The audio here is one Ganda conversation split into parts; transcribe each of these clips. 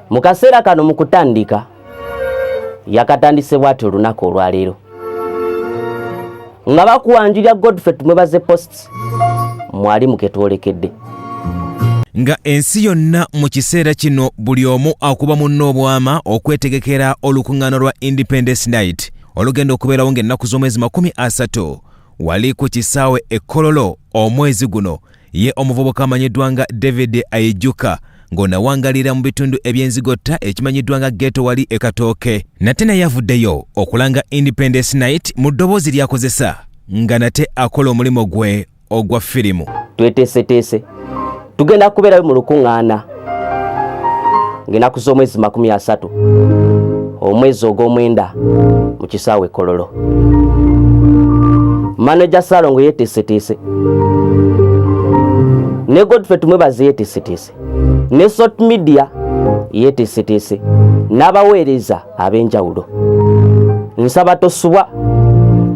Mu kaseera kano mu kutandika yakatandise bwati olunaku olwaleero nga bakuwanjulira Godfrey Tumwebaze Posts mwali muketwolekedde. Nga ensi yonna mu kiseera kino buli omu akuba munne obwama okwetegekera olukuŋŋaana lwa Independence Night olugenda okubeerawo ng'ennaku z'omwezi 30 wali ku kisaawe e Kololo omwezi guno. Ye omuvubuka amanyiddwa nga David Aijuka ng'onawangalira mu bitundu eby'enzigotta ekimanyiddwa nga ghetto wali e Katooke, nate naye avuddeyo okulanga Independence Night mu ddoboozi ly'akozesa nga nate akola omulimu gwe ogwa firimu. Tweteeseteese tugenda kubeerayo mu lukuŋŋaana ng'ennaku z'omwezi 30 omwezi ogw'omwenda mu kisaawe Kololo. Maneja Ssalongo yeeteeseteese ne Godfrey Tumwebaze yeeteeseteese ne Salt Media yeeteeseteese n'abaweereza ab'enjawulo. Nsaba tosubwa,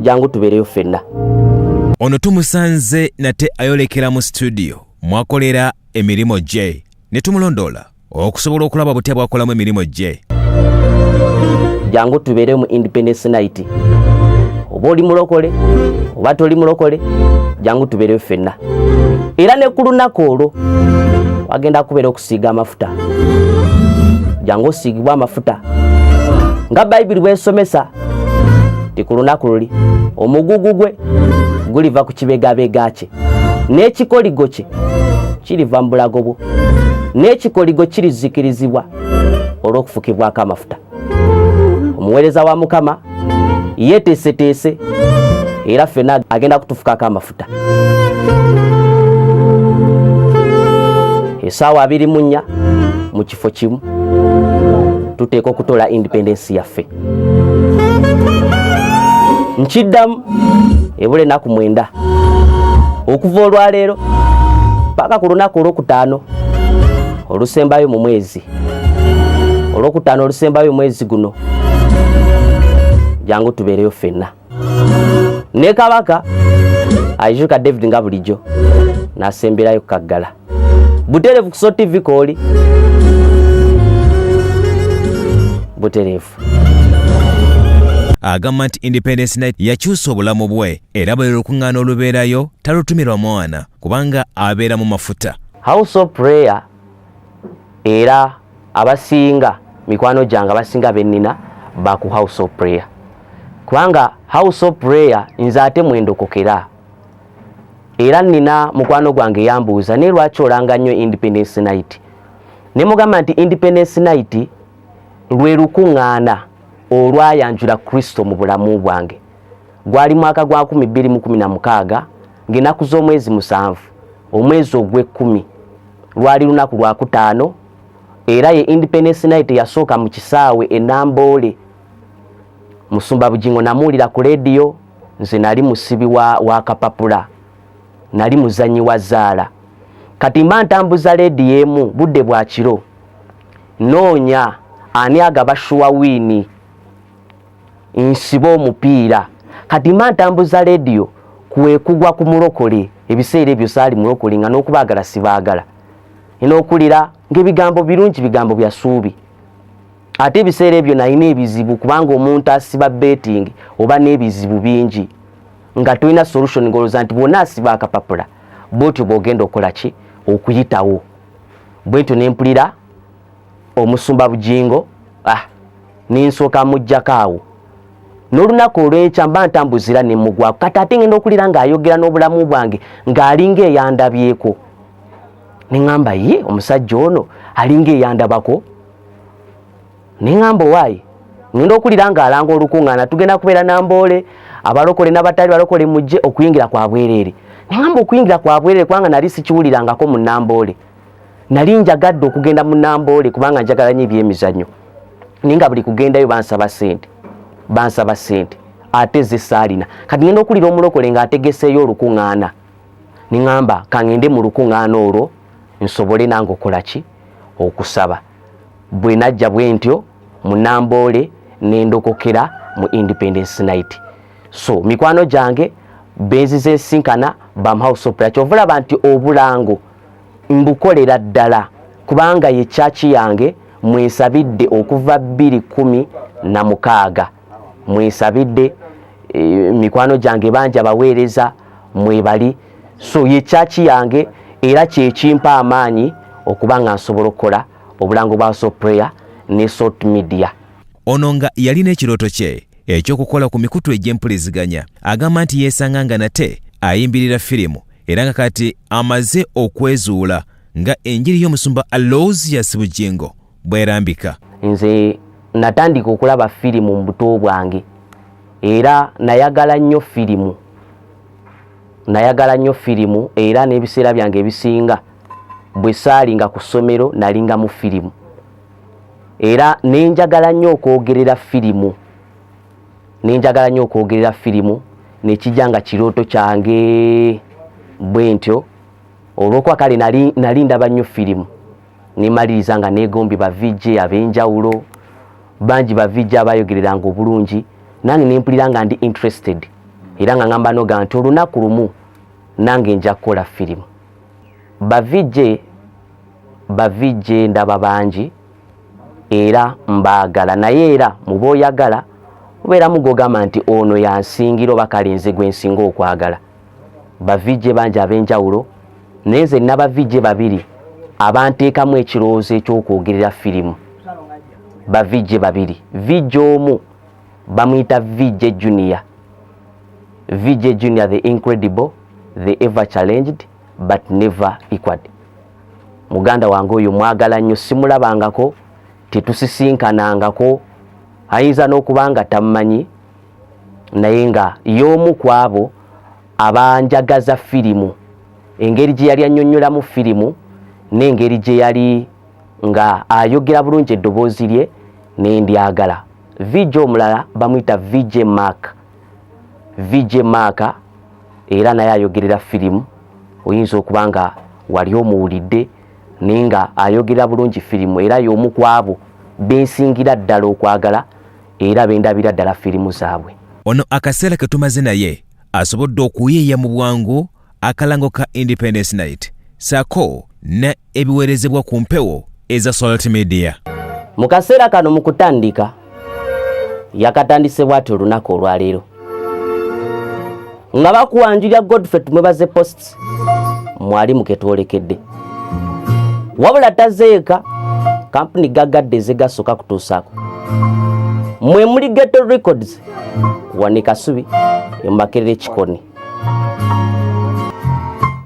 jangu tubeereyo ffenna. Ono tumusanze nate ayolekera mu studio mwakolera emirimu gye ne tumulondoola okusobola okulaba butya bw'akolamu emirimu gye. Jangu tubeere mu Independence Night, oba oli mulokole oba toli mulokole, jangu tubeereyo ffenna. Era ne ku lunaku olwo wagenda kubeera okusiiga amafuta, jangu osiigibwe amafuta nga Bayibuli bw'esomesa nti ku lunaku luli omugugu gwe guliva ku kibegabega kye n'ekikoligo kye kiriva mu bulago bwo n'ekikoligo kirizikirizibwa olw'okufukibwako amafuta. Omuweereza wa Mukama yeeteeseteese era ffenna agenda kutufukako amafuta. Essaawa 24 mu kifo kimu tuteeka okutoola independence yaffe. Nkiddamu, ebula ennaku 9 okuva olwaleero paka ku lunaku olwokutaano olusembayo mu mwezi, olwokutaano olusembayo mwezi guno, jangu tubeereyo ffenna. Ne Kabaka Aijuka David nga bulijjo n'asemberayo kaggala butereevu ku Salt TV kooli butereevu. Agamba nti Independence Night yakyusa obulamu bwe era buli lukuŋŋaana olubeerayo talutumirwa mwana kubanga abeera mu mafuta. House of Prayer era abasinga mikwano gyange abasinga bennina ba ku House of Prayer, kubanga House of Prayer nze ate mwendokokera. Era nnina mukwano gwange yambuuza naye lwaki olanga nnyo Independence Night, ne mugamba nti Independence Night lwe lukuŋŋaana olwayanjula Kristo mu bulamu bwange. Gwali mwaka gwa 2016 ng'ennaku z'omwezi 7 omwezi ogw'ekkumi, lwali lunaku lwakutaano, era ye Independence Night yasooka mu kisaawe e Namboole. Musumba Bugingo namuwulira ku leediyo, nze nali musibi wa kapapula, nali muzannyi wa zzaala. Kati mba ntambuza leediyo emu budde bwa kiro, noonya ani agaba shuwa wiini nsibe omupiira. Kati mba ntambuza leediyo kwekugwa ku mulokole. Ebiseera ebyo saali mulokole nga n'okubaagala sibaagala, n'okulira ng'ebigambo birungi, bigambo bya ssuubi. Ate ebiseera ebyo nalina ebizibu kubanga omuntu asiba betting oba n'ebizibu bingi nga tolina solution, ng'olowooza nti bwonna asiba akapapula bwotyo bw'ogenda okukola ki okuyitawo. Bwentyo ne mpulira omusumba Bugingo, nensooka muggyako awo. N'olunaku olw'enkya mba ntambuzira ne mugwako. Kati ate ngenda okulira ng'ayogera n'obulamu bwange ng'alinga eyandabyeko, ne ŋŋamba ye omusajja ono alinga eyandabako. Ne ŋŋamba owaaye, ngenda okulira ng'alanga olukuŋŋaana tugenda kubeera Namboole, abalokole n'abatali balokole mujje, okuyingira kwa bwereere. Ne ŋŋamba okuyingira kwa bwereere kubanga nali sikiwulirangako mu Namboole. Nali njagadde okugenda mu Namboole kubanga njagala nnyo ebyemizannyo, naye nga buli kugendayo bansaba ssente, bansaba ssente ate ze saalina. Kati ngenda okulira omulokole ng'ategeseeyo olukuŋŋaana, ne ŋŋamba ka ŋŋende mu lukuŋŋaana olwo nsobole nange okukola ki, okusaba. Bwe najja bwe ntyo mu Namboole ne ndokokera mu Independence Night. So mikwano gyange benzize nsinkana ba House of Prayer, kyova olaba nti obulango mbukolera ddala kubanga ye church yange Mwesabidde okuva 2016, mwesabidde mikwano gyange bangi abaweereza mwebali. So ye church yange era kyekimpa amaanyi okuba nga nsobola okukola obulango bwa House of Prayer ne Salt Media. Ono nga yalina ekirooto kye ekyokukola ku mikutu egy'empuliziganya, agamba nti yeesanga nga nate ayimbirira firimu era nga kati amaze okwezuula nga enjiri y'omusumba Aloysius Bugingo bwerambika. Nze natandika okulaba firimu mu buto bwange era nayagala nnyo firimu, nayagala nnyo firimu era n'ebiseera byange ebisinga bwe saalinga ku ssomero nalinga mu firimu era nenjagala nnyo okwogerera firimu, nenjagala nnyo okwogerera firimu nekijja nga kirooto kyange bwe ntyo. Olw'okuba kale nali ndaba nnyo firimu nemaliriza nga neegombye ba VJ ab'enjawulo bangi, ba VJ abayogereranga obulungi, nange nempulira nga ndi interested era nga ngamba noga nti olunaku lumu nange nja kukola firimu. Ba VJ ndaba bangi era mbaagala, naye era mu b'oyagala obeeramu gw'ogamba nti ono yansingira oba kale nze gwe nsinga okwagala. Ba VJ bangi ab'enjawulo, naye nze nina ba VJ babiri abanteekamu ekirowoozo eky'okwogerera firimu. Ba VJ babiri, VJ omu bamuyita VJ Junior, VJ Junior the incredible, the ever challenged but never equaled. Muganda wange oyo mwagala nnyo, simulabangako, tetusisinkanangako, ayinza n'okuba nga tammanyi, naye nga y'omu ku abo abanjagaza firimu, engeri gye yali annyonnyolamu firimu n'engeri gye yali nga ayogera bulungi eddoboozi lye nendyagala. VJ omulala bamuyita VJ Mark, VJ Mark era naye ayogerera firimu, oyinza okuba nga wali omuwulidde, naye nga ayogera bulungi firimu era y'omu ku abo bensingira ddala okwagala era bendabira ddala firimu zaabwe. Ono akaseera ke tumaze naye asobodde okuyiiya mu bwangu akalango ka Independence Night ssaako ne ebiweerezebwa ku mpewo eza Salt Media. Mu kaseera kano mu kutandika yakatandise bw'ati olunaku olwaleero nga bakuwanjulira Godfrey Tumwebaze Posts mwali muketwolekedde, wabula tazeeka kampuni gagadde ezegasooka kutuusaako mwe muli Ghetto Records wane Kasubi emumakerere Kikoni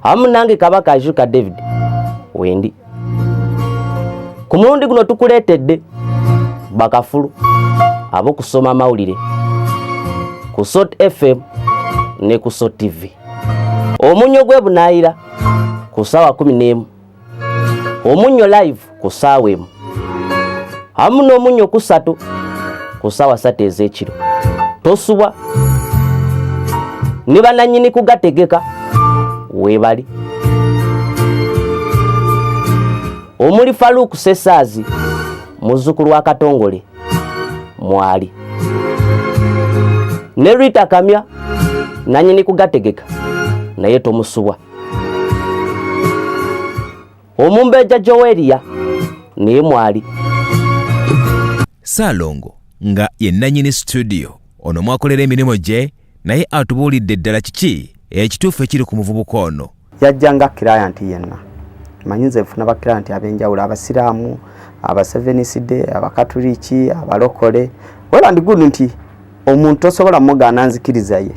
awamu nange Kabaka Ajuka David wendi. Ku mulundi guno tukuleetedde bakafulu ab'okusoma amawulire ku Salt FM ne ku Salt TV. Omunnyo gw'e Bunaayira ku ssaawa 11, Omunnyo live ku ssaawa 1, awamu n'Omunnyo ku 3 ku ssaawa 3 ez'ekiro. Tosubwa ne bannannyini kugategeka weebali omuli Farouk Sesaazi muzzukulu wa Katongole mwali ne Rita Kamya nannyini kugategeka, naye tomusubwa. Omumbejja Joweria naye mwali. Saalongo nga ye nannyini studio ono mwakolera emirimu gye, naye atubuulidde ddala kiki ekituufu ekiri ku muvubuka ono. Yajja nga client yenna, manyi nze nfuna ba client ab'enjawulo, abasiraamu, abaseveniside, abakatuliki, abalokole. Well and good nti omuntu tosobola mugaana nzikiriza ye,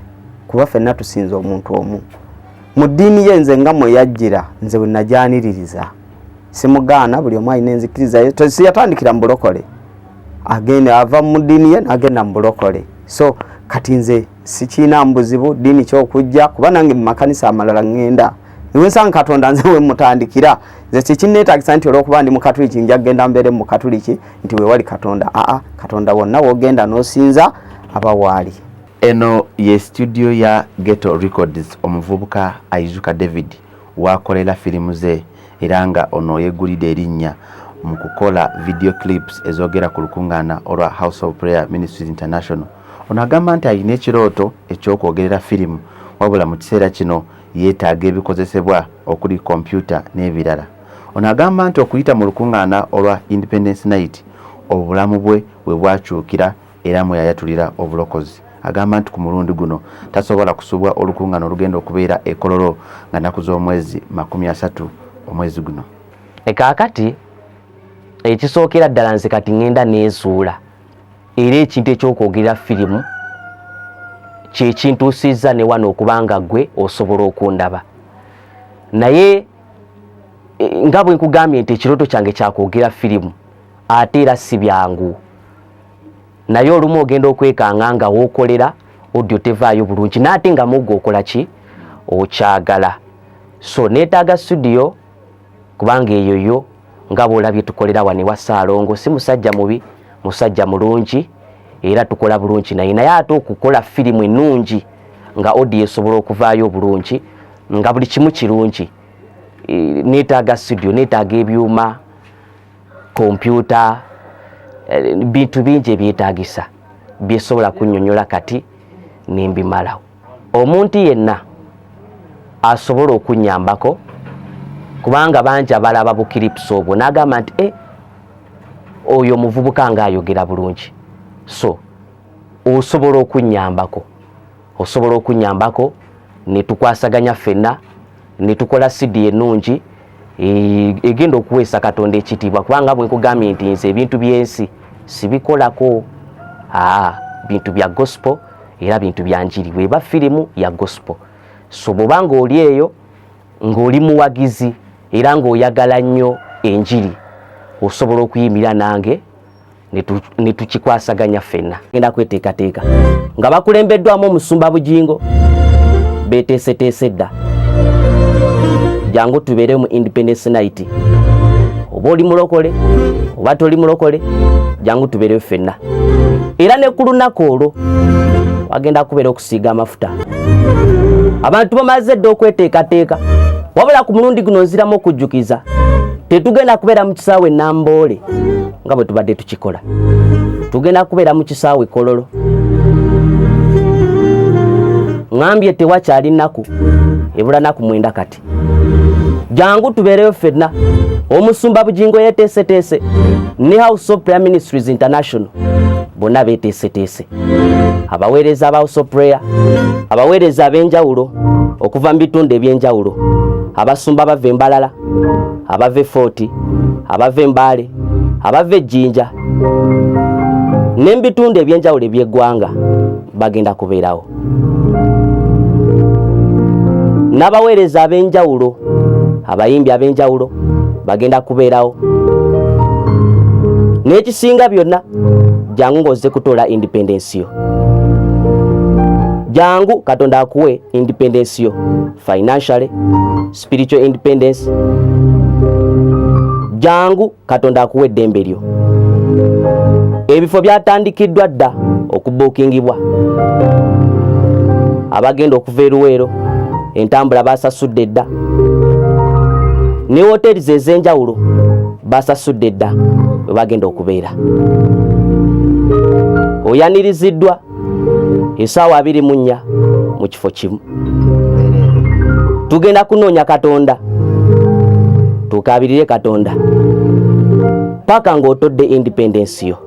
kuba ffenna tusinza omuntu omu mu ddiini ye. Nze nga mwe yajjira, nze bwe najyaniririza simugaana, buli omu alina enzikiriza ye. Siyatandikira mu bulokole, agenda ava mu ddiini ye n'agenda mu bulokole. So kati nze sikiina buzibu ddiini kyokujja, kuba nange mu makanisa amalala ŋŋenda niwensanga Katonda nze wemutandikira. Nze kikinneetagisa nti olwokuba ndi mukatuliki nja kugenda mbeere mu mukatuliki nti wewali Katonda. Aa, Katonda wonna wogenda n'osinza aba waali. Eno ye studio ya Ghetto Records, omuvubuka Aizuka David wakolera firimu ze, era nga ono yeggulidde erinnya mu kukola video clips ezoogera ku lukuŋŋaana olwa House of Prayer Ministries International. Ono agamba nti alina ekirooto eky'okwogerera firimu, wabula mu kiseera kino yeetaaga ebikozesebwa okuli kompyuta n'ebirala. Ono agamba nti okuyita mu lukungaana olwa Independence Night obulamu bwe we bwakyukira era mwe yayatulira obulokozi. Agamba nti ku mulundi guno tasobola kusubwa olukungaana olugenda okubeera e Kololo nga nnaku z'omwezi 30 omwezi guno. Kaakati ekisookera ddala nze kati ŋŋenda neezuula era ekintu eky'okwogerera firimu kyekintuusizza ne wano okuba nga ggwe osobola okundaba naye e, nga bwe nkugambye nti ekirooto kyange kyakwogera firimu ate era si byangu naye olumu ogenda okwekanga nga wookolera audio tevaayo bulungi naate nga muggo okola ki okyagala so neetaaga studio kubanga eyo yo nga bwolabye tukolera wano ewa Ssaalongo si musajja mubi musajja mulungi era tukola bulungi naye naye ate okukola firimu ennungi nga audio esobola okuvaayo obulungi nga buli kimu kirungi e, neetaaga studio neetaaga ebyuma kompyuta e, bintu bingi ebyetaagisa byesobola kunnyonnyola kati nembimalawo Omuntu yenna asobola okunyambako kubanga bangi abalaba bukiripusi obwo n'agamba nti e oyo omuvubuka nga ayogera bulungi so osobola okunyambako osobola okunyambako netukwasaganya ffenna netukola sidi ennungi e, egenda okuweesa katonda ekitiibwa kubanga bwe nkugambye nti nze ebintu by'ensi sibikolako aa bintu bya gospel era bintu bya njiri bweba firimu ya gospel so bwoba ng'oli eyo ng'oli muwagizi era ng'oyagala nnyo enjiri osobola okuyimirira nange ne tukikwasaganya ffenna genda kweteekateeka nga bakulembeddwamu omusumba Bugingo beteeseteese dda jangu tubeere mu independence night oba oli mulokole oba toli mulokole jangu tubeereyo ffenna era ne ku lunaku olwo wagenda kubeera okusiiga amafuta abantu bamaze dda okweteekateeka wabula ku mulundi guno nziramu okujjukiza tetugenda kubeera mu kisaawe Namboole nga bwe tubadde tukikola tugenda kubeera mu kisaawe Kololo ŋambye tewakyali nnaku ebula naku mwenda kati jangu tubeereyo ffenna omusumba Bugingo yeteeseteese ne House of Prayer Ministries International bonna beteeseteese abaweereza aba House of Prayer abaweereza ab'enjawulo okuva mu bitundu eby'enjawulo abasumba bava embalala abava e Footi abava embaale abava ejjinja n'ebitundu eby'enjawulo eby'eggwanga bagenda kubeerawo n'abaweereza ab'enjawulo abayimbi ab'enjawulo bagenda kubeerawo n'ekisinga byonna jangu ng'ozze kutoola independence yo jangu katonda akuwe independence yo financially spiritual independence jangu katonda akuwa eddembe lyo ebifo byatandikiddwa dda okubuukingibwa abagenda okuva eruweero entambula basasudde dda ne woteeri ez'enjawulo basasudde dda we bagenda okubeera oyaniriziddwa esaawa 24 mu kifo kimu tugenda kunoonya katonda tukabirire katonda paka ng'otodde independence yo.